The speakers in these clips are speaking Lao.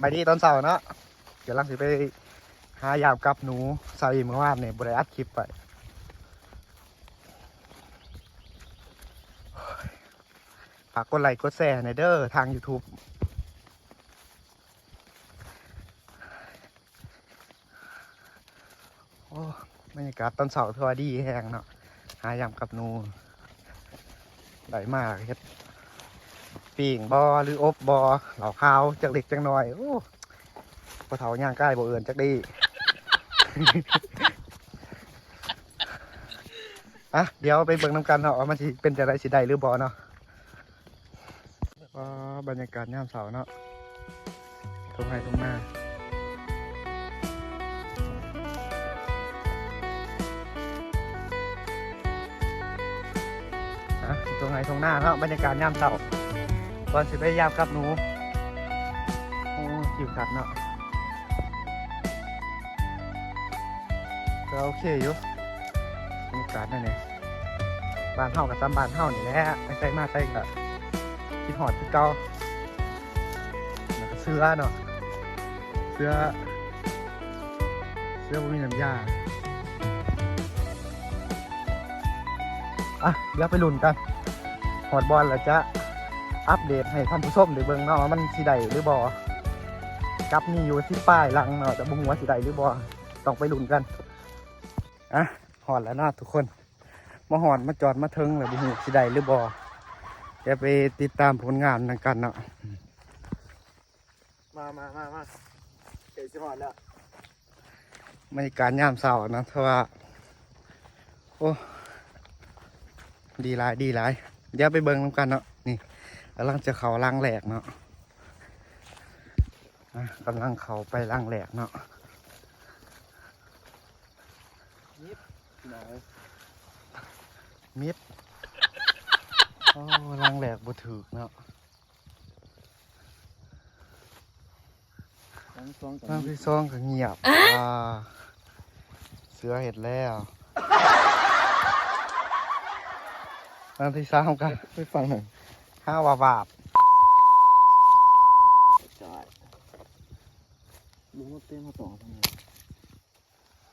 ສະບາຍດີຕອນເຊົ້າເນາະ ກຳລັງຊິໄປຫາຢາມກັບໜູ ໃສ່ມື້ວານນີ້ບໍ່ໄດ້ອັດຄລິບໄປ. ຝາກກົດໄລກົດແຊໃຫ້ແດ່ເດີທາງ YouTube. ໂອ້ ບັນຍາກາດຕອນເຊົ້າຖືວ່າດີແຮງເນາະ ຫາຢາມກັບໜູ ໄດ້ມາເຮັດປີ້ງບໍ່ ຫຼືອົບບໍ່ ເຫຼົ້າຂາວຈັກເລັກຈັກນ້ອຍ. ໂອ້ ພໍ່ເຖົ້າຍ່າງກາຍບໍ່ເອີ້ນຈັກດີ. ອ່ະ ດຽວໄປເບິ່ງນຳກັນເນາະ ວ່າມັນຊິເປັນຈັ່ງໃດ ຊິໄດ້ຫຼືບໍ່ເນາະ. ອໍ ບັນຍາກາດຍາມເຊົ້າເນາະ ທົ່ງໄຮ່ທົ່ງນາ ອ່ະ ທົ່ງໄຮ່ທົ່ງນາເນາະ ບັນຍາກາດຍາມເຊົ້າ ກ່ອນຊິໄປຢາມກັບໜູ. ໂອ້ ວິວທັດເນາະ ກໍໂອເຄຢູ່ ບັນຍາກາດແນວນີ້ ບ້ານເຮົາກໍສ່ຳບ້ານເຮົານີ້ແຫຼະ ໄປໃສມາໃສກໍຄິດຮອດຄືເກົ່າ. ແລ້ວກໍເສືອເນາະ ເສືອ ເສືອບໍ່ມີນ້ຳຢາ. ອ່ະ ດຽວໄປລຸ້ນກັນ ຮອດບ່ອນແລ້ວຈະອັບເດດໃຫ້ທ່ານຜູ້ຊົມໄດ້ເບິ່ງເນາະ ວ່າມັນຊິໄດ້ຫຼືບໍ່. ກັບມີຢູ່ສິບປາຍຫຼັງເນາະ ແຕ່ບໍ່ຮູ້ວ່າຊິໄດ້ຫຼືບໍ່ ຕ້ອງໄປລຸ້ນກັນ. ອ່ະ ຮອດແລ້ວເນາະທຸກຄົນ ມາຮອດມາຈອດມາເຖິງແລ້ວ ບໍ່ຮູ້ຊິໄດ້ຫຼືບໍ່. ດຽວໄປຕິດຕາມຜົນງານນຳກັນເນາະ. ມາ ມາ ມາ ມາ ໃກ້ຊິຮອດແລ້ວ. ບັນຍາກາດຍາມເຊົ້າເນາະ ຖືວ່າ ໂອ້ ດີຫຼາຍ ດີຫຼາຍ. ດຽວໄປເບິ່ງນຳກັນເນາະ. ນີ້ ກຳລັງຈະເຂົ້າຫຼັງແລກເນາະ ອ່ະ ກຳລັງເຂົ້າໄປຫຼັງແລກເນາະ. ມິດ ໂອ້ ຫຼັງແລກບໍ່ຖືກເນາະ. ຫຼັງສອງກໍ ຫຼັງທີສອງກໍງຽບ. ອ່າ ເສືອເຮັດແລ້ວ. ຫຼັງທີສາມກໍ ໄປຝັ່ງນັ້ນ ຫາວາບວາບ.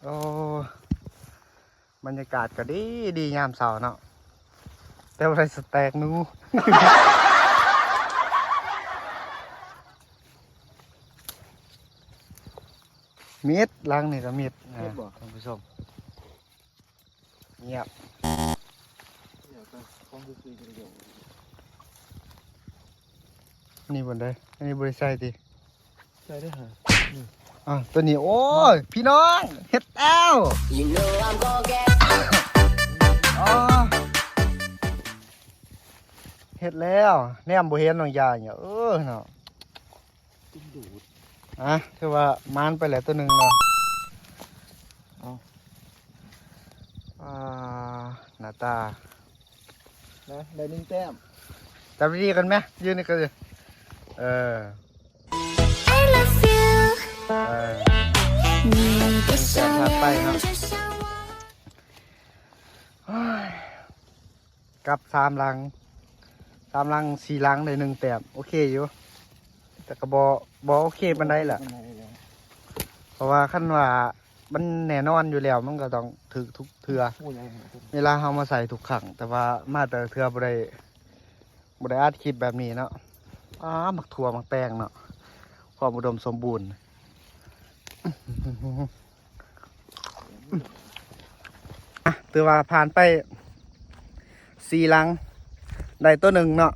ໂອ້ ບັນຍາກາດກໍດີດີຍາມເຊົ້າເນາະ ແຕ່ບໍ່ໄດ້ສະແຕັກໜູ. ມິດ ຫຼັງນີ້ກໍມິດ ເຫັນບໍ່ ທ່ານຜູ້ຊົມ ງຽບ. ນີ້ບໍ່ໄດ້ ອັນນີ້ບໍ່ໄດ້ໃສ່ຕິ ໃສ່ໄດ້ຫາ ນີ້ ອ່າ ຕົວນີ້ ໂອ້ຍ ພີ່ນ້ອງ ເຮັດແລ້ວ. ອໍ ເຮັດແລ້ວ ແນມບໍ່ເຫັນໜັງຢາງ ເອີເນາະ. ດຶງດູດ ອ່ະ ຖືວ່າໝານໄປແລ້ວຕົວໜຶ່ງເນາະ. ເອົາ ອ່າ ໜ້າຕາ ນະ ໄດ້ໜຶ່ງແຕ້ມ. ຈັບດີໆກັນແມະ ຢືນນີ້ກໍ ເອີ ເອີ ໜຶ່ງແຕ້ມຜ່ານໄປເນາະ. ໂອ້ຍ ກັບສາມຫຼັງ ສາມຫຼັງ ສີ່ຫຼັງໄດ້ໜຶ່ງແຕ້ມ ໂອເຄຢູ່ ແຕ່ກໍບໍ່ ບໍ່ໂອເຄປານໃດລະ ເພາະວ່າຄັນວ່າມັນແນ່ນອນຢູ່ແລ້ວ ມັນກໍຕ້ອງຖືກທຸກເທື່ອ ເວລາເຮົາມາໃສ່ທຸກຄັ້ງ ແຕ່ວ່າມາແຕ່ລະເທື່ອບໍ່ໄດ້ ບໍ່ໄດ້ອັດຄລິບແບບນີ້ເນາະ. ອ້າ ໝາກຖົ່ວໝາກແຕງເນາະ ຄວາມອຸດົມສົມບູນ. ອ່ະ ຖືວ່າຜ່ານໄປສີ່ຫຼັງ ໄດ້ຕົວໜຶ່ງເນາະ.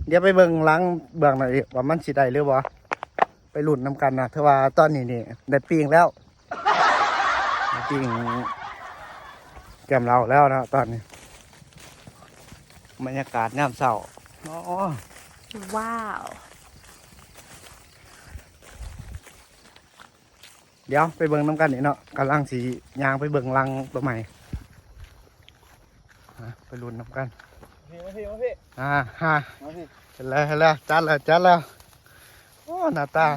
ດຽວໄປເບິ່ງຫຼັງເບື້ອງນັ້ນອີກວ່າມັນຊິໄດ້ຫຼືບໍ່ ໄປລຸ້ນນຳກັນນະ. ຖືວ່າຕອນນີ້ນີ້ໄດ້ປີ້ງແລ້ວ ໄດ້ປີ້ງແກ້ມເຫຼົ້າແລ້ວເນາະຕອນນີ້. ບັນຍາກາດຍາມເຊົ້າ ໂອ້ ວ້າວ. ດຽວໄປເບິ່ງນຳກັນອີກເນາະ ກຳລັງຊິຍ່າງໄປເບິ່ງຫຼັງຕົວໃໝ່ ມາ ໄປລຸ້ນນຳກັນ. ມາພີ້ ມາພີ້ ມາພີ້ ອ່າ ຮະ ມາພີ້ ເຫັນແລ້ວ ເຫັນແລ້ວ ຈັດແລ້ວ ຈັດແລ້ວ. ໂອ້ ໜ້າຕາ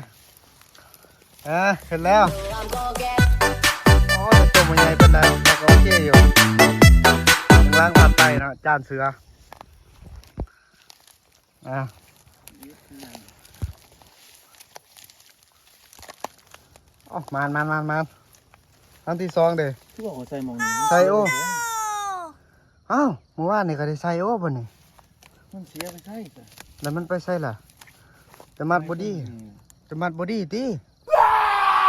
ອ່າ ເຫັນແລ້ວ. ໂອ້ ແຕ່ຕົວບໍ່ໃຫຍ່ປານໃດ ແຕ່ກໍໂອເຄຢູ່. ເບິ່ງຫຼັງຖັດໄປເນາະ ຈານເສືອ. ອ່າ ເຮັດຫຍັງ? ເອົ້າ ມານໆໆໆ ຄັ້ງທີສອງເດ້. ຄືວ່າເຂົາໃສ່ໝ່ອງນີ້ ໃສ່ໂອ້ ອ້າວ ມື້ວານນີ້ກໍໄດ້ໃສ່ໂອ້ ບັດນີ້ ມັນເສຍໄປໃສຊະ ແລ້ວມັນໄປໃສລະ? ໄປມັດບໍ່ດີ ອືມ ໄປມັດບໍ່ດີຕິ?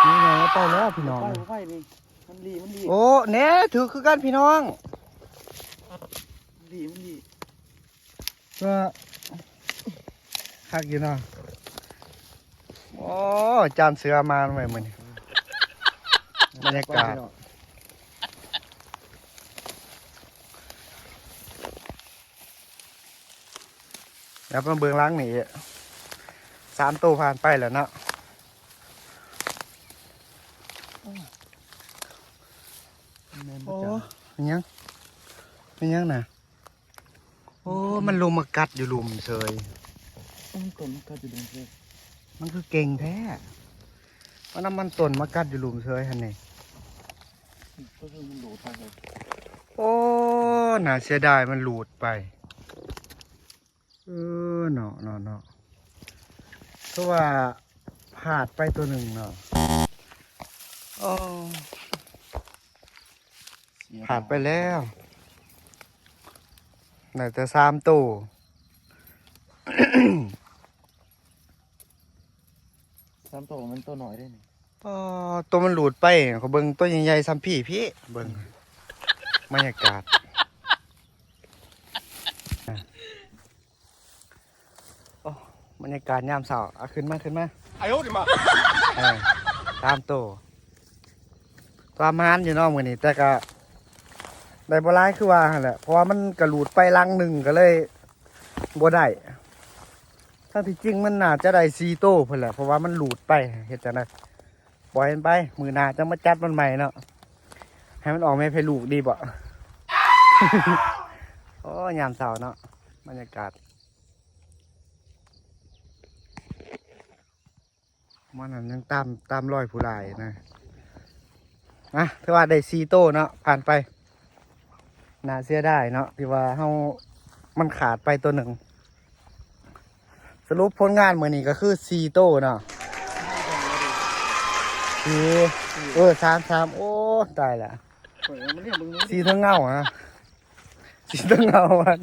ນີ້ໄງ ເອົາໄປແລ້ວພີ່ນ້ອງ ໄປ ໄປນີ້ ມັນລີ້ ມັນລີ້ ໂອ້ ແນ່ ຖືກຄືກັນພີ່ນ້ອງ ມັນລີ້ ມັນລີ້. ກໍຄັກຢູ່ເນາະ. ໂອ້ ຈານເສືອມາເວີຍມື້ນີ້ ບັນຍາກາດ. ດຽວມາເບິ່ງຫຼັງນີ້ ສາມໂຕຜ່ານໄປແລ້ວເນາະ. ແມ່ນບໍ່ ໂອ້ ຈັກ ແມ່ນຫຍັງ ແມ່ນຫຍັງນະ? ໂອ້ ມັນລົງມາກັດຢູ່ລຸ່ມເສີຍ ມັນຕົ້ນມາກັດຢູ່ລຸ່ມເສີຍ ມັນຄືເກັ່ງແທ້ ມັນນຳມັນຕົ້ນມາກັດຢູ່ລຸ່ມເສີຍຫັ້ນນີ້ ກໍຄືມັນໂດດໄປເລີຍ. ໂອ້ ໜ້າເສຍດາຍມັນຫຼຸດໄປ. ເອີ ເນາະ ເນາະ ເນາະ ຄືວ່າພາດໄປໂຕໜຶ່ງເນາະ. ໂອ້ ພາດໄປແລ້ວ ໄດ້ແຕ່ສາມໂຕ ສາມໂຕມັນໂຕນ້ອຍເດ້ນີ້. ອໍ ໂຕມັນຫຼຸດໄປ ຂ້ອຍເບິ່ງໂຕໃຫຍ່ໆສ່ຳພີ້ ພີ້ ເບິ່ງ ບັນຍາກາດ. ໂອ້ ບັນຍາກາດຍາມເຊົ້າ ເອົາ ຂຶ້ນມາ ຂຶ້ນມາ ອາໂຍ ຂຶ້ນມາ ເອີ ສາມໂຕ ປະມານຢູ່ເນາະມື້ນີ້ ແຕ່ກະໄດ້ບໍ່ຫຼາຍຄືວ່າຫັ້ນແຫຼະ ເພາະວ່າມັນກະຫຼຸດໄປຫຼັງໜຶ່ງ ກະເລີຍບໍ່ໄດ້. ທັງທີ່ຈິງມັນໜ້າຈະໄດ້ສີ່ໂຕພຸ້ນແຫຼະ ເພາະວ່າມັນຫຼຸດໄປ ເຮັດຈັ່ງໃດ? ປ່ອຍມັນໄປ ມື້ໜ້າຈັ່ງມາຈັດມັນໃໝ່ເນາະ ໃຫ້ມັນອອກແມ່ໄພລູກດີບໍ່? ໂອ້ ຍາມເຊົ້າເນາະ ບັນຍາກາດ ມັນນັ້ນຍັງຕາມ ຕາມລອຍຜູ້ຫຼາຍນະ. ອ່ະ ຖືວ່າໄດ້ສີ່ໂຕເນາະ ຜ່ານໄປ. ໜ້າເສຍດາຍເນາະ ທີ່ວ່າເຮົາ ມັນຂາດໄປໂຕໜຶ່ງ. ສະຫຼຸບຜົນງານມື້ນີ້ກໍຄືສີ່ໂຕເນາະ ສີ່ ເອີ ສາມ ສາມ ໂອ້ ຕາຍລະ ສີ່ເທິງເງົານະ ສີ່ເທິງເງົາອັນ